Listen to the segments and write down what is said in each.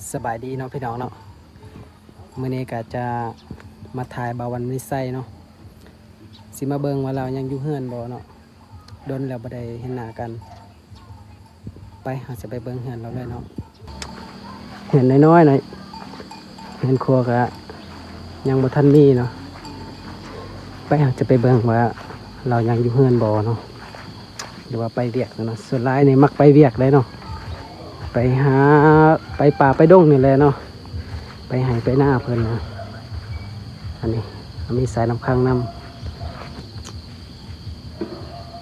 ສະບາຍດີເນາະພີ່ນ້ອງເນາະ, ມື້ນີ້ກະຈະມາຖ່າຍບ່າວວັນມະນິໄຊເນາະ, ຊິມາເບິ່ງວ່າລາວຍັງຢູ່ເຮືອນບໍ່ເນາະ, ດົນແລ້ວບໍ່ໄດ້ເຫັນໜ້າກັນ. ໄປ ເຮົາຈະໄປເບິ່ງເຮືອນລາວເລີຍເນາະ. ເຮືອນນ້ອຍໆ ເນາະ, ເຮືອນຄົວກະຍັງບໍ່ທັນມີເນາະ. ໄປ ເຮົາຈະໄປເບິ່ງວ່າລາວຍັງຢູ່ເຮືອນບໍ່ເນາະ. ຫຼືວ່າໄປວຽກເນາະ, ສ່ວນຫຼາຍນີ້ມັກໄປວຽກເລີຍເນາະ, ໄປຫາ ໄປປ່າໄປດົງນີ້ແຫຼະເນາະ, ໄປໄຮ່ໄປນາເພິ່ນນະ. ອັນນີ້ມີສາຍນ້ຳຂັງນຳ,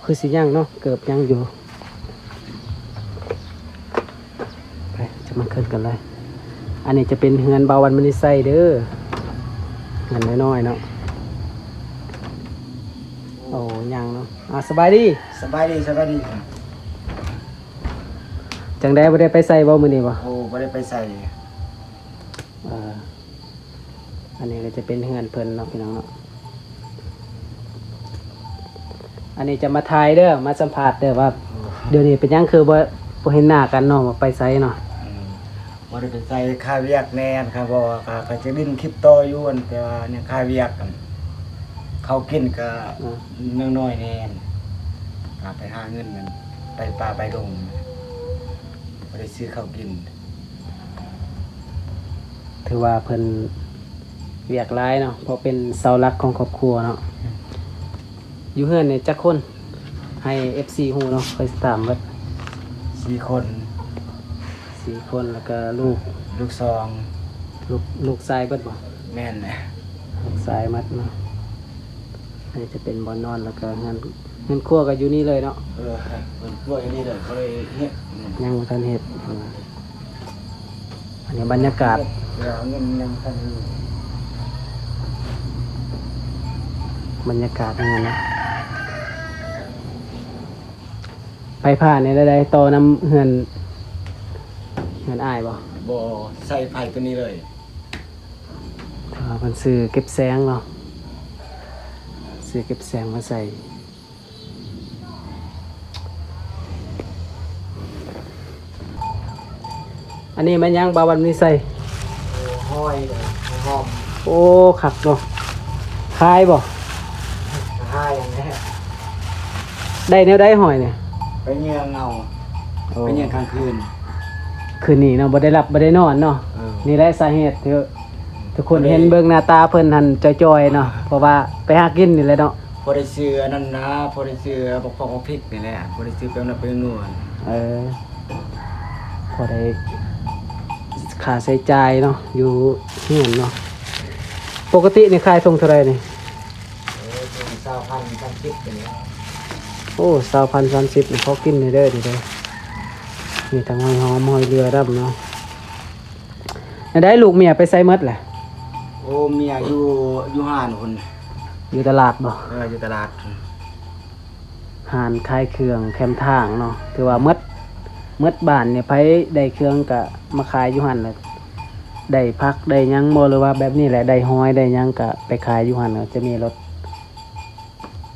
ຄືຊິຍັງເນາະ, ເກີບຍັງຢູ່. ໄປ ຈະມາຂຶ້ນກັນເລີຍ. ອັນນີ້ຈະເປັນເຮືອນບ່າວວັນມະນິໄຊເດີ, ເຮືອນນ້ອຍໆ ເນາະ. ໂອ້ ຍັງເນາະ. ອ່າ ສະບາຍດີ. ສະບາຍດີ ສະບາຍດີ. ຈັ່ງໃດ ບໍ່ໄດ້ໄປໃສບໍ່ມື້ນີ້ບໍ່? ໂອ້ ບໍ່ໄດ້ໄປໃສ. ເອີ ອັນນີ້ກໍຈະເປັນເຮືອນເພິ່ນເນາະ ພີ່ນ້ອງເນາະ. ອັນນີ້ຈະມາຖ່າຍເດີ ມາສຳພາດເດີວ່າ ດຽວນີ້ເປັນຫຍັງຄືບໍ່ ບໍ່ເຫັນໜ້າກັນເນາະ, ວ່າໄປໃສເນາະ? ອືມ ບໍ່ໄດ້ໄປໃສ, ຄາວຽກແດ່. ຄັນບໍ່ ກະ ກະຈະຫຼິ້ນຄລິບຕໍ່ຢູ່ ອັນ ແຕ່ວ່າຍັງຄາວຽກ ອັນ ເຂົ້າກິນກະ ອືມ ຍັງໜ້ອຍແດ່, ກະໄປຫາເງິນ ອັນ ໄປປ່າໄປດົງ ບໍ່ໄດ້ຊື້ເຂົ້າກິນ. ຖືວ່າເພິ່ນວຽກຫຼາຍເນາະ ເພາະເປັນເສົາຫຼັກຂອງຄອບຄົວເນາະ. ຢູ່ເຮືອນນີ້ຈັກຄົນ ໃຫ້ເອັຟຊີຮູ້ເນາະ, ຂ້ອຍຊິຖາມເບິດ. ສີ່ຄົນ. ສີ່ຄົນ ແລ້ວກະລູກ ລູກສອງ. ລູກ ລູກຊາຍເບິດບໍ່? ແມ່ນແຫຼະ ລູກຊາຍໝົດເນາະ. ອັນນີ້ຈະເປັນບ່ອນນອນ ແລ້ວກະເຮືອນ ເຮືອນຄົວກໍຢູ່ນີ້ເລີຍເນາະ. ເອີ ເຮືອນຄົວຢູ່ນີ້ເລີຍ ບໍ່ໄດ້ເຮັດ. ອືມ ຍັງບໍ່ທັນເຮັດ. ອັນນີ້ບັນຍາກາດ ເວລາເງິນຍັງບໍ່ທັນມີ. ບັນຍາກາດເຮືອນເນາະ. ໄຟຟ້ານີ້ໄດ້ ໄດ້ຕໍ່ນຳເຮືອນ ເຮືອນອ້າຍບໍ່? ບໍ່ ໃຊ້ໄຟໂຕນີ້ເລີຍ. ເພິ່ນຊື້ເກັບແສງເນາະ, ຊື້ເກັບແສງມາໃສ່. ອັນນີ້ແມ່ນຫຍັງ ບ່າວວັນມີໄຊ? ໂອ້ ຫອຍ ຫອຍຫອມ. ໂອ້ ຄັກເນາະ. ຂາຍບໍ່? ຂາຍແຫຼະ. ໄດ້ແນວໃດຫອຍນີ້? ໄປເຫຍື່ອງເອົາ. ໂອ້ ໄປເຫຍື່ອງກາງຄືນ. ຄືນນີ້ເນາະ ບໍ່ໄດ້ຫຼັບບໍ່ໄດ້ນອນເນາະ. ເອີ ນີ້ແຫຼະສາເຫດທີ່ທຸກຄົນເຫັນເບິ່ງໜ້າຕາເພິ່ນຫັ້ນຈ່ອຍໆເນາະ, ເພາະວ່າໄປຫາກິນນີ້ແຫຼະເນາະ. ພໍໄດ້ຊື້ອັນນັ້ນນະ, ພໍໄດ້ຊື້ບັກພອກບັກພິກນີ້ແຫຼະ, ພໍໄດ້ຊື້ແປ້ງນັວແປ້ງນົວ. ເອີ ພໍໄດ້ຄ່າໃຊ້ຈ່າຍເນາະ ຢູ່ເຮືອນເນາະ. ປົກກະຕິນີ້ຂາຍຖົງເທົ່າໃດນີ້? ເອີ ຖົງຊາວພັນ ສາມສິບນີ້ແຫຼະ. ໂອ້ ຊາວພັນ ສາມສິບນີ້ພໍກິນຢູ່ເດີ ນີ້ເດີ. ມີທັງຫອຍຫອມ ຫອຍເຫຼືອນຳເນາະ. ແນວໃດ ລູກເມຍໄປໃສໝົດລະ? ໂອ້ ເມຍຢູ່ ຢູ່ຮ້ານພຸ້ນ. ຢູ່ຕະຫຼາດບໍ່? ເອີ ຢູ່ຕະຫຼາດ. ຮ້ານຂາຍເຄື່ອງແຄມທາງເນາະ ຖືວ່າໝົດ ໝົດບ້ານນີ້ ໃຜໄດ້ເຄື່ອງກະມາຂາຍຢູ່ຫັ້ນແຫຼະ. ໄດ້ຜັກໄດ້ຫຍັງບໍ່ ຫຼືວ່າແບບນີ້ແຫຼະ ໄດ້ຫອຍໄດ້ຫຍັງກະໄປຂາຍຢູ່ຫັ້ນ. ຈະມີລົດ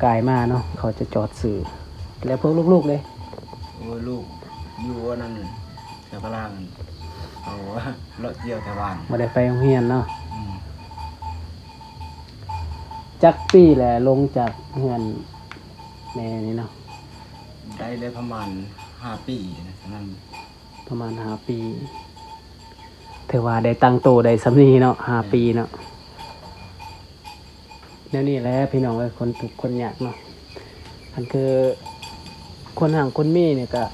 ກາຍມາເນາະ ເຂົາຈະຈອດຊື້. ແລ້ວພວກລູກໆເດ? ໂອ້ຍ ລູກຢູ່ອັນນັ້ນ ແຖວພະລາງ ເຂົາເລາະທ່ຽວແຖວບ້ານ. ບໍ່ໄດ້ໄປໂຮງຮຽນເນາະ. ອືມ. ຈັກປີແລ້ວລົງຈາກເຮືອນແມ່ນີ້ເນາະ? ໄດ້ ໄດ້ປະມານຫ້າປີນະ ປະມານຫ້າປີ. ຖືວ່າໄດ້ຕັ້ງໂຕໄດ້ສ່ຳນີ້ເນາະ ຫ້າປີເນາະ. ແນວນີ້ແຫຼະພີ່ນ້ອງເອີຍ ຄົນທຸກຄົນຍາກເນາະ. ຄັນຄືຄົນຮັ່ງຄົນມີນີ້ກະ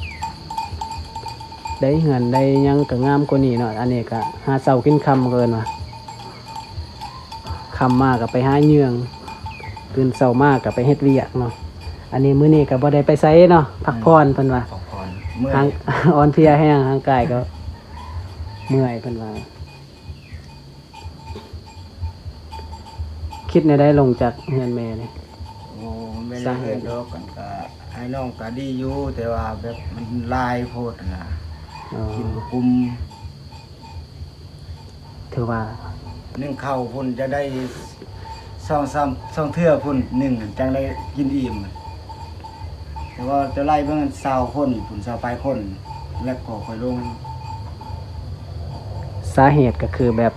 ໄດ້ເຮືອນໄດ້ຫຍັງກະງາມກວ່ານີ້ເນາະ. ອັນນີ້ກະຫາເຊົ້າກິນຄ່ຳ ເຂົາເອີ້ນວ່າ ຄ່ຳມາກະໄປຫາເຫຍື່ອງ ຕື່ນເຊົ້າມາກະໄປເຮັດວຽກເນາະ. ອັນນີ້ມື້ນີ້ກະບໍ່ໄດ້ໄປໃສເນາະ ພັກຜ່ອນເພິ່ນວ່າ ພັກຜ່ອນ ເມື່ອຍ ອ່ອນເພຍແຮງ ຮ່າງກາຍກະເມື່ອຍເພິ່ນວ່າ. ຄິດແນວໃດລົງຈາກເຮືອນແມ່ນີ້? ໂອ້ ແມ່ນເຮືອນດອກກັນກະ ອ້າຍນ້ອງກະດີຢູ່ ແຕ່ວ່າແບບມັນຫຼາຍໂພດນະ. ອໍ ກິນບໍ່ກຸ້ມ. ຖືວ່າ ໜຶ້ງເຂົ້າພຸ້ນຈະໄດ້ສອງສາມ ສອງເທື່ອພຸ້ນ ໜຶ່ງຈັ່ງໄດ້ກິນອີ່ມ. ແຕ່ວ່າຈະໄລ່ເບິ່ງຊາວຄົນພຸ້ນ ຊາວປາຍຄົນ ແລ້ວກໍຄ່ອຍລົງ. ສາເຫດກໍຄືແບບ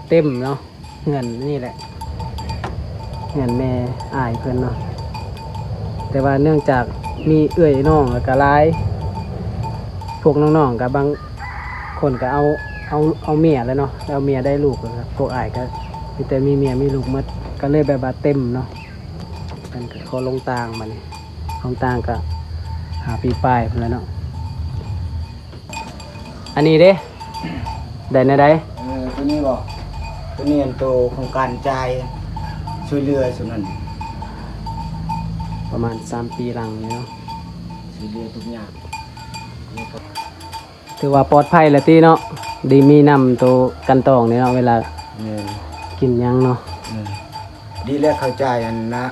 ເຕັມເນາະ ເຮືອນນີ້ແຫຼະ ເຮືອນແມ່ອ້າຍເພິ່ນເນາະ. ແຕ່ວ່າເນື່ອງຈາກມີເອື້ອຍນ້ອງ ແລ້ວກໍຫຼາຍ ພວກນ້ອງໆ ກໍບາງຄົນກໍເອົາ ເອົາ ເອົາເມຍແລ້ວເນາະ ເອົາເມຍໄດ້ລູກ ແລ້ວກໍພວກອ້າຍກໍມີແຕ່ມີເມຍມີລູກໝົດ ກໍເລີຍແບບວ່າເຕັມເນາະ. ເພິ່ນກໍຂໍລົງຕ່າງ ບາດນີ້ລົງຕ່າງກໍຫ້າປີປາຍພຸ້ນແຫຼະເນາະ. ອັນນີ້ເດ້ ໄດ້ແນວໃດ? ເອີ ໂຕນີ້ບໍ? ໂຕນີ້ອັນໂຕຂອງການຈ່າຍຊ່ວຍເຫຼືອສ່ວນນັ້ນ ປະມານສາມປີຫຼັງນີ້ເນາະ ຊ່ວຍເຫຼືອທຸກຢ່າງ ແລ້ວກໍ ຖືວ່າປອດໄພແລ້ວຕິເນາະ ດີມີນຳໂຕກັນຕອງນີ້ເນາະ ເວລາ ແມ່ນ ກິນຫຍັງເນາະ. ເອີ ດີແລ້ວເຂົາຈ່າຍອັນນະ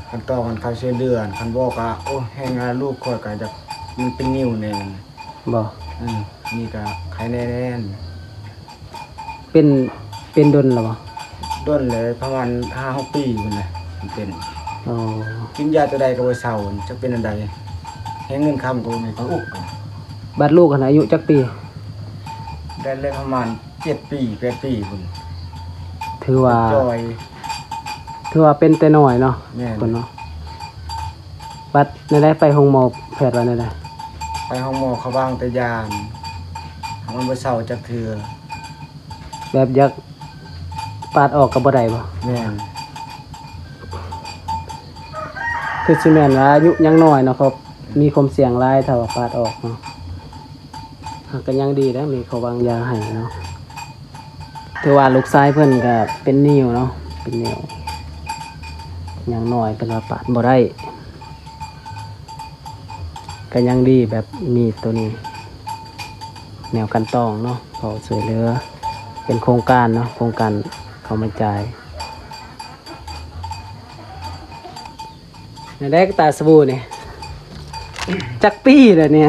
ກັນຕອງ ອັນເຂົາຊ່ວຍເຫຼືອ ຄັນບໍ່ກໍ ໂອ້ ແຮງລາລູກຂ້ອຍກໍຢາກ ມັນເປັນນິ້ວແດ່ ບໍ່? ເອີ ນີ້ກໍໄຄແນ່ໆ. ເປັນ ເປັນດົນແລ້ວບໍ່? ດົນແລ້ວ ປະມານຫ້າຫົກປີພຸ້ນແຫຼະ ມັນເປັນ. ອໍ ກິນຢາຕົວໃດກໍບໍ່ເຊົາ ຈັກເປັນອັນໃດ ແຮງເງິນຄຳກໍບໍ່ມີ ກໍອຸກ. ບັດລູກຫັ້ນອາຍຸຈັກປີ? ໄດ້ແລ້ວປະມານເຈັດປີ ແປດປີພຸ້ນ. ຖືວ່າ ຈ່ອຍ ຖືວ່າເປັນແຕ່ນ້ອຍເນາະ. ແມ່ນ ເພິ່ນເນາະ. ບັດແນວໃດ ໄປໂຮງໝໍ ແພດວ່າແນວໃດ? ໄປໂຮງໝໍເຂົາວາງແຕ່ຢາ ມັນບໍ່ເຊົາຈັກເທື່ອ. ແບບຢາກປາດອອກກໍບໍ່ໄດ້ບໍ່? ແມ່ນ. ຄືຊິແມ່ນວ່າອາຍຸຍັງນ້ອຍເນາະ ເພາະມີຄວາມສ່ຽງຫຼາຍຖ້າວ່າປາດອອກເນາະ. ຫາກກໍຍັງດີແລ້ວ ມີເຂົາວາງຢາໃຫ້ເນາະ. ຖືວ່າລູກຊາຍເພິ່ນກໍເປັນນິ້ວເນາະ ເປັນນິ້ວ ຍັງນ້ອຍ ເພິ່ນວ່າປາດບໍ່ໄດ້ ກໍຍັງດີແບບມີໂຕນີ້ ແນວກັນຕອງເນາະ ເຂົາຊ່ວຍເຫຼືອ ເປັນໂຄງການເນາະ ໂຄງການເຂົາມາຈ່າຍ. ແນວໃດກະຕ່າສະບູນີ້ ຈັກປີແລ້ວນີ້?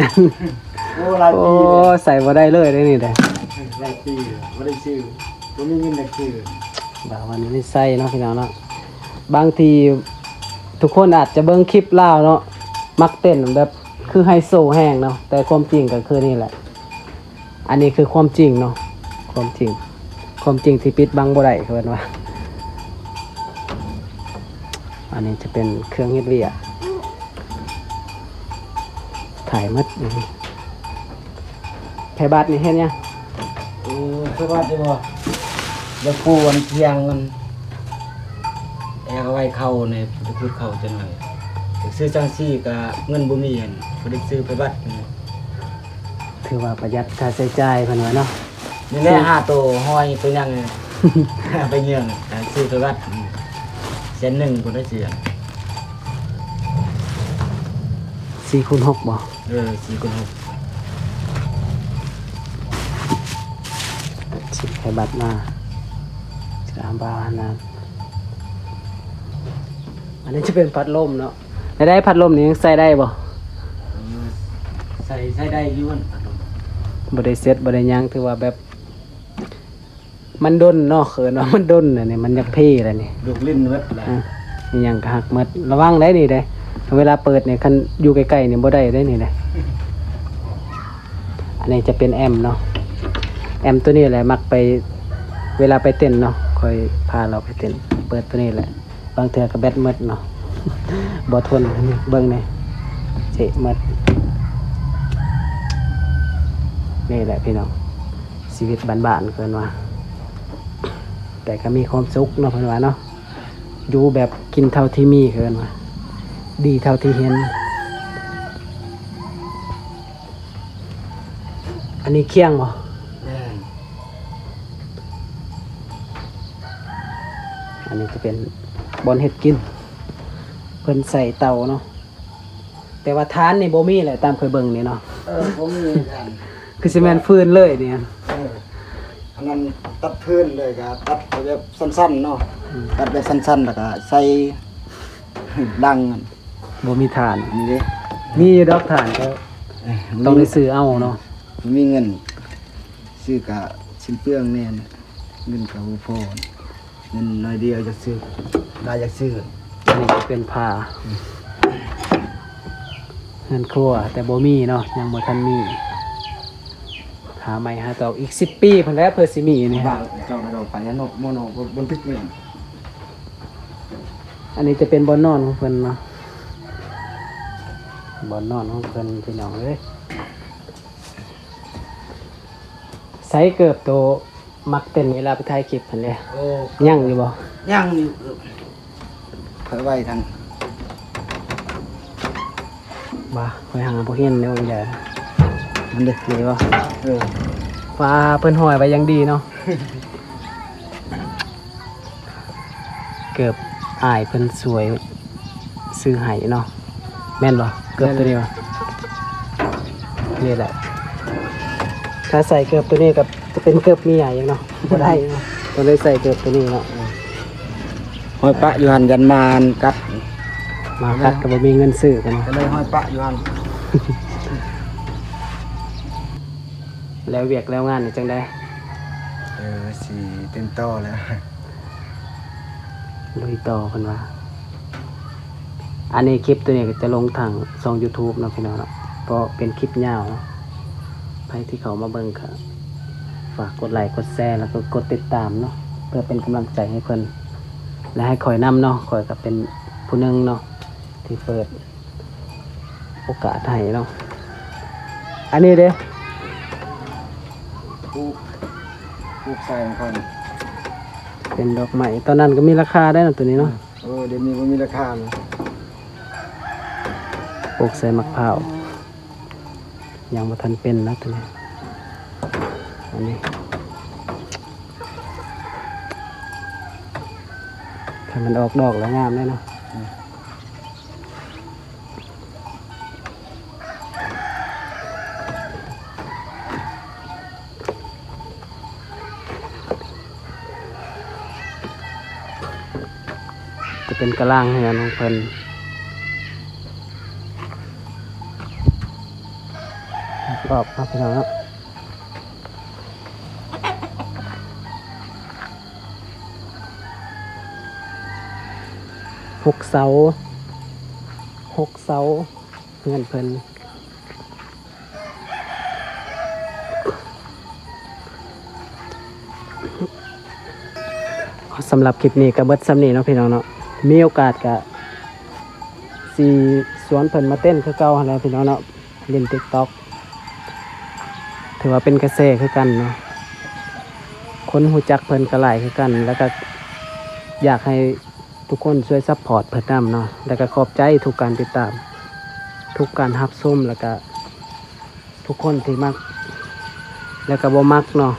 ໂອ້ ຫຼາຍປີ ໂອ້ ແລ້ວ ໃສ່ບໍ່ໄດ້ເລີຍເດ້ນີ້ເດ້ ຫຼາຍປີແລ້ວ ບໍ່ໄດ້ຊື້ ບໍ່ມີເງິນໄດ້ຊື້. ບາດວັນນີ້ໃສ່ເນາະພີ່ນ້ອງເນາະ ບາງທີທຸກຄົນອາດຈະເບິ່ງຄລິບລາວເນາະ ມັກເຕັ້ນແບບຄືໄຮໂຊແຮງເນາະ ແຕ່ຄວາມຈິງກໍຄືນີ້ແຫຼະ. ອັນນີ້ຄືຄວາມຈິງເນາະ ຄວາມຈິງ ຄວາມຈິງທີ່ປິດບັງບໍ່ໄດ້ ເຂົາເອີ້ນວ່າ. ອັນນີ້ຈະເປັນເຄື່ອງເຮັດວຽກ ຖ່າຍໝົດ. ໄພບາດນີ້ເຮັດຫຍັງ? ໂອ້ ໄພບາດນີ້ບໍ່ ຢາກປູອັນທຽງມັນ ຢາກເອົາໄວ້ເຂົ້ານີ້ ໄປຂຸດເຂົ້າຈັກໜ່ອຍ ຢາກຊື້ສັງກະສີກະເງິນບໍ່ມີ ຫັ້ນ ບໍ່ໄດ້ຊື້ໄພບາດນີ້. ຖືວ່າປະຢັດຄ່າໃຊ້ຈ່າຍເພິ່ນວ່າເນາະ. ນີ້ແຫຼະ ຫ້າໂຕ ຫ້ອຍໂຕຫຍັງ ໄປເຍື່ອງ ຊື້ໄປວັດ ແສນໜຶ່ງພຸ້ນໄດ້ເຊື່ອ ສີ່ຄູນຫົກບໍ່? ເອີ ສີ່ຄູນຫົກ ຊື້ໄພບັດມາ ສາມບາດຫັ້ນນະ. ອັນນີ້ຈະເປັນພັດລົມເນາະ. ໄດ້ ໄດ້ ພັດລົມນີ້ຍັງໃຊ້ໄດ້ບໍ່? ເອີ ໃຊ້ ໃຊ້ໄດ້ຢູ່ ພັດລົມ ບໍ່ໄດ້ເຊັດ ບໍ່ໄດ້ຫຍັງ ຖືວ່າແບບ ມັນດົນເນາະ ເອີ້ນວ່າມັນດົນ ອັນນີ້ມັນຢາກເພແລ້ວນີ້ ລູກຫຼິ້ນໝົດແລ້ວ ອາ ອີ່ຫຍັງກໍຫັກໝົດ. ລະວັງໄດ໋ນີ້ເດ້ ເວລາເປີດນີ້ ຄັນຢູ່ໃກ້ໆນີ້ບໍ່ໄດ້ເດ້ນີ້ເດ້. ອັນນີ້ຈະເປັນແອມເນາະ ແອມໂຕນີ້ແຫຼະ ມັກໄປ ເວລາໄປເຕັ້ນເນາະ ຂ້ອຍພາລາວໄປເຕັ້ນ ເປີດໂຕນີ້ແຫຼະ. ບາງເທື່ອກໍແບັດໝົດເນາະ ບໍ່ທົນ ເບິ່ງແດ່ ເຊະໝົດ. ນີ້ແຫຼະພີ່ນ້ອງ ຊີວິດບ້ານໆ ເພິ່ນວ່າ ແຕ່ກໍມີຄວາມສຸກເນາະ ເພິ່ນວ່າເນາະ ຢູ່ແບບກິນເທົ່າທີ່ມີ ເພິ່ນວ່າ ດີເທົ່າທີ່ເຫັນ. ອັນນີ້ຄຽງບໍ່? ແມ່ນ. ອັນນີ້ຈະເປັນບ່ອນເຮັດກິນ ເພິ່ນໃສ່ເຕົາເນາະ ແຕ່ວ່າຖ່ານນີ້ບໍ່ມີແຫຼະ ຕາມເຄີຍເບິ່ງນີ້ເນາະ. ເອີ ບໍ່ມີຖ່ານ ຄືຊິແມ່ນຟືນເລີຍນີ້. ເອີ ອັນນັ້ນຕັດຟືນເລີຍ ກໍຕັດແບບສັ້ນໆເນາະ ອືມ ຕັດແບບສັ້ນໆ ແລ້ວກໍໃສ່ດັງ ບໍ່ມີຖ່ານ. ນີ້ເດ້ ມີຢູ່ດອກຖ່ານ ແຕ່ ເອີ ຕ້ອງໄດ້ຊື້ເອົາເນາະ ບໍ່ມີເງິນຊື້ກະສິ້ນເປືອງແດ່ ເງິນກະບໍ່ພໍ ເງິນໜ້ອຍດຽວຢາກຊື້ ຫຼາຍຢາກຊື້. ອັນນີ້ຈະເປັນຜ້າ ເຮືອນຄົວ ແຕ່ບໍ່ມີເນາະ ຍັງບໍ່ທັນມີ. ຫາໃໝ່ຫາເກົ່າອີກສິບປີພຸ້ນແຫຼະ ເພື່ອຊິມີນີ້. ເຈົ້າ ເຈົ້າໄປເນາະ ບໍ່ເນາະ ບໍ່ ບໍ່ຕິດເງິນ. ອັນນີ້ຈະເປັນບ່ອນນອນຂອງເພິ່ນເນາະ ບ່ອນນອນຂອງເພິ່ນ ພີ່ນ້ອງເອີຍ. ໃສ່ເກີບໂຕມັກເຕັ້ນເວລາໄປຖ່າຍຄລິບຫັ້ນເດ້. ໂອ້ ຍັງຢູ່ບໍ່? ຍັງຢູ່. ເອີ ຂ້ອຍໄວ້ທັງ ວ່າຂ້ອຍຫາບໍ່ເຫັນແນວໃດ. ມັນເດ້ ນີ້ບໍ່? ເອີ ວ່າເພິ່ນຫ້ອຍໄວ້ຢ່າງດີເນາະ. ເກີບອ້າຍເພິ່ນຊ່ວຍຊື້ໃຫ້ເນາະ ແມ່ນບໍ່? ເກີບໂຕນີ້ບໍ່? ນີ້ແຫຼະ ຖ້າໃສ່ເກີບໂຕນີ້ກໍຈະເປັນເກີບເມຍອີກເນາະ ບໍ່ໄດ້ເນາະ ຕ້ອງໄດ້ໃສ່ເກີບໂຕນີ້ເນາະ. ຫ້ອຍປະຢູ່ຫັ້ນ ຢ້ານໝາກັດ ໝາກັດກໍບໍ່ມີເງິນຊື້ກັນ ກໍເລີຍຫ້ອຍປະຢູ່ຫັ້ນ. ແລ້ວວຽກແລ້ວງານນີ້ຈັ່ງໃດ? ເອີ ຊິເຕັມຕໍ່ແລ້ວ ລຸຍຕໍ່ເພິ່ນວ່າ. ອັນນີ້ຄລິບໂຕນີ້ກໍຈະລົງທາງຊ່ອງ YouTube ເນາະ ພີ່ນ້ອງເນາະ ເພາະເປັນຄລິບຍາວເນາະ. ໃຜທີ່ເຂົ້າມາເບິ່ງກໍຝາກກົດໄລກົດແຊ ແລ້ວກໍກົດຕິດຕາມເນາະ ເພື່ອເປັນກຳລັງໃຈໃຫ້ເພິ່ນ ແລະ ໃຫ້ຂ້ອຍນຳເນາະ. ຂ້ອຍກໍເປັນຜູ້ໜຶ່ງເນາະ ທີ່ເປີດໂອກາດໃຫ້ເນາະ. ອັນນີ້ເດ້ ປູກ ປູກໃສ່ຂອງເຂົາ ເປັນດອກໄມ້. ຕອນນັ້ນກໍມີລາຄາໄດ໋ເນາະ ໂຕນີ້ເນາະ. ເອີ ດຽວນີ້ບໍ່ມີລາຄາແລ້ວ. ປູກໃສ່ໝາກພ້າວ ຍັງບໍ່ທັນເປັນນະໂຕນີ້. ອັນນີ້ ຖ້າມັນອອກດອກແລ້ວງາມເດ້ເນາະ. ອືມ ຈະເປັນກະລາງເຮືອນຂອງເພິ່ນ ຮອບເນາະ ພີ່ນ້ອງເນາະ. ຫົກເສົາ ຫົກເສົາເຮືອນເພິ່ນ. ສຳລັບຄລິບນີ້ກໍເບິດສ່ຳນີ້ເນາະ ພີ່ນ້ອງເນາະ. ມີໂອກາດກໍຊິຊວນເພິ່ນມາເຕັ້ນຄືເກົ່າຫັ້ນແຫຼະ ພີ່ນ້ອງເນາະ. ຫຼິ້ນຕິກຕັອກ ຖືວ່າເປັນກະແສຄືກັນເນາະ ຄົນຮູ້ຈັກເພິ່ນກໍຫຼາຍຄືກັນ ແລ້ວກໍຢາກໃຫ້ທຸກຄົນຊ່ວຍຊັບພອດເພິ່ນນຳເນາະ. ແລ້ວກໍຂອບໃຈທຸກການຕິດຕາມ ທຸກການຮັບຊົມ ແລ້ວກໍທຸກຄົນທີ່ມັກ ແລ້ວກໍບໍ່ມັກເນາະ.